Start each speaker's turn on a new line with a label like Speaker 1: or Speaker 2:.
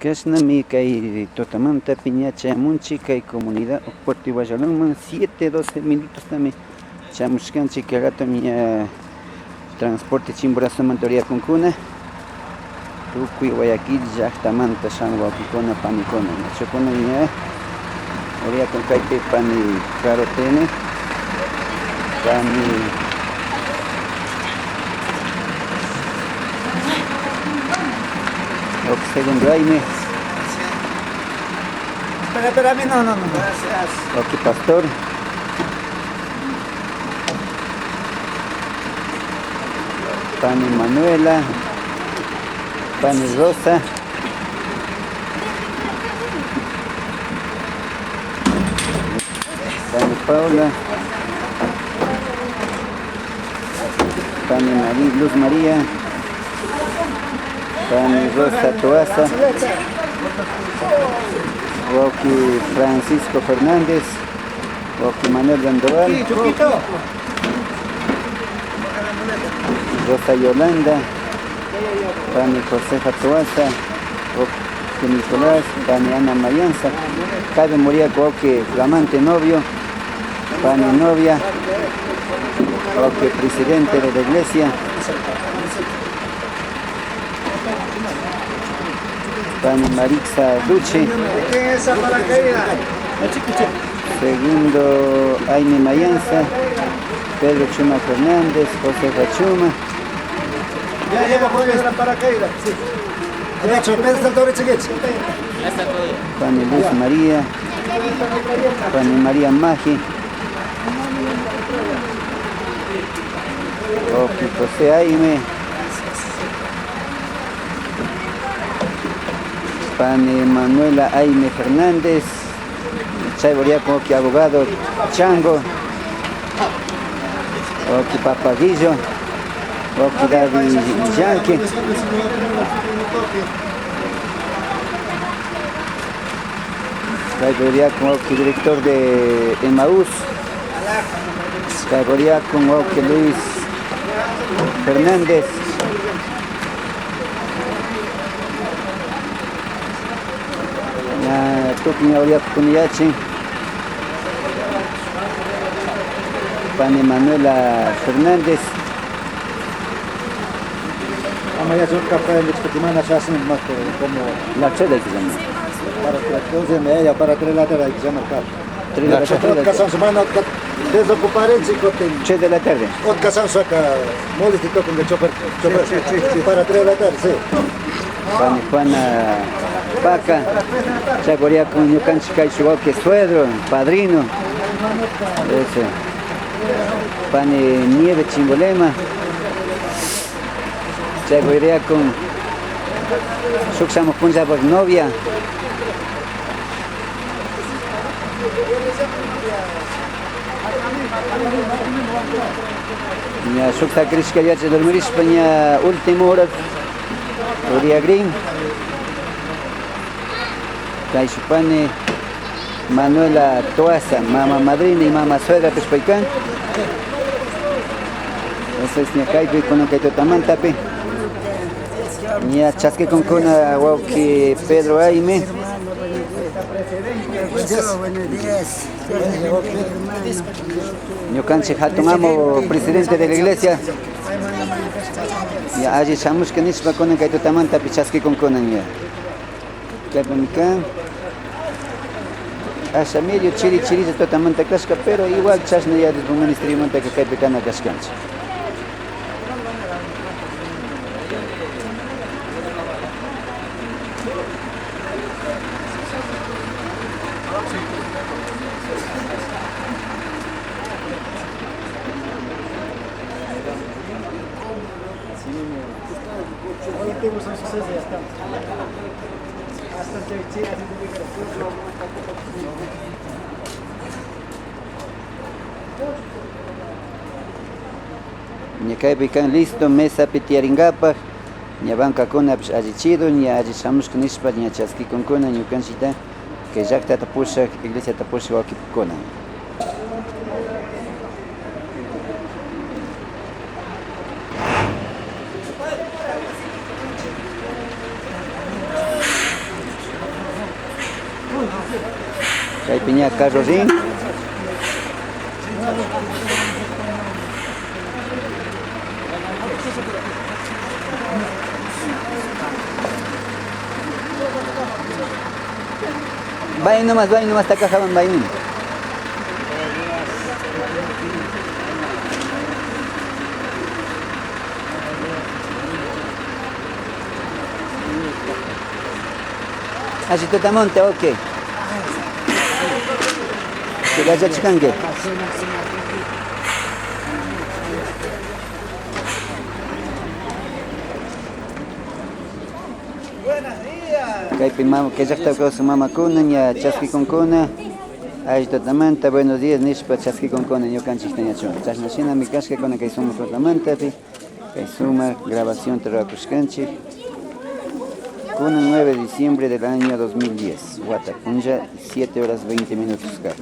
Speaker 1: Kashnami kay tutamanta ña chayamunchik kay comunidad Puerto Iguayalonman 7, 12 minutostami chamushkanchik kay ratomi ña transporte Chimborazomanta uriyakunkuna tukuy Guayaquil llaktamanta shamuy wawkikuna panikuna ñachukuna ña uriyakun kaypi pani Carotene pani Segundo Aime.
Speaker 2: Espera, espera, a mí no, no, no. Gracias.
Speaker 1: Ok, pastor. Pani Manuela. Pani Rosa. Pani Paula. Pani María, Luz María. Pani Rosa Toaza. Rocky Francisco Fernández. Rocky Manuel Sandoval. Rosa Yolanda. Pani Josefa Toaza. Rocky Nicolás. Pani Ana Mayanza. Cabe moría que flamante novio. Pani novia. Rocky presidente de la iglesia. Pani Marixa Duche. Segundo Aime Mayanza, Pedro Chuma Fernández, José Chuma.
Speaker 2: Ya lleva la paracaídas. Sí.
Speaker 1: Pani Luz María, Pani María Magi, Oki José Aime, Pani Manuela Aime Fernández, Chay como que abogado Chango, Oki Papaguillo, Oki David Yankee. Chay como que director de Emaús, Chay con Oki Luis Fernández. Ya tukuy ña Pani Manuela Fernández.
Speaker 2: Como
Speaker 1: La chela hay que llamar.
Speaker 2: Para las 12:30, para 3 de la tarde hay que llamar.
Speaker 1: 3 de la tarde.
Speaker 2: Desocupar el chico.
Speaker 1: 3 de la tarde.
Speaker 2: Con el chofer. Para 3 de la tarde, sí.
Speaker 1: Pani Juana Paca. Chagoría con ñukanchik kay que suegro, padrino. Ese. Pani Nieve Chimbolema. Chagoría con Shuk punlla por novia. Ña shukta krishka yacha dormirishpa ña última hora Uria Green. Kay Manuela Toaza, mama madrina y mama suegra pishpaykan. Eso es ña kaypi kunan kay tutamantapi. Ña chaskikunkuna wawki Pedro Aime. Ñukanchik hatun amo presidente de la iglesia. Ya alli shamushka nishpa kunan kay tutamantapi chaskikunkuna ña. Kaypimi kan. Asha medio chiri chirilla tutamanta kashka, pero igual chashna ya desde ministerio que kaypi kana kashkanchik. Ña kaypi kan listo mesapi tiyarinkapak ña bancakunapish allichido ña alli shamushka nishpa ña chaskikunkuna ñukanchikta kay llaktata pushak iglesiata pushak wawkikuna. Kaypi ña carro rin. Vayan nomás, takajaban, vayan. Así tutamonte, ok. Chikanke. Kaypi mama, kay llaqta kawsaq mamakuna ña chaskikunkuna alli tutamanta buenos días nishpa chaskikunkuna ñukanchikta ñachun. Chashna shinami kashkakuna kay sumak tutamantapi kay sumak grabación rurakushkanchik. Kunan 9 de diciembre del año 2010, wata punlla 7 horas 20 minutos ka.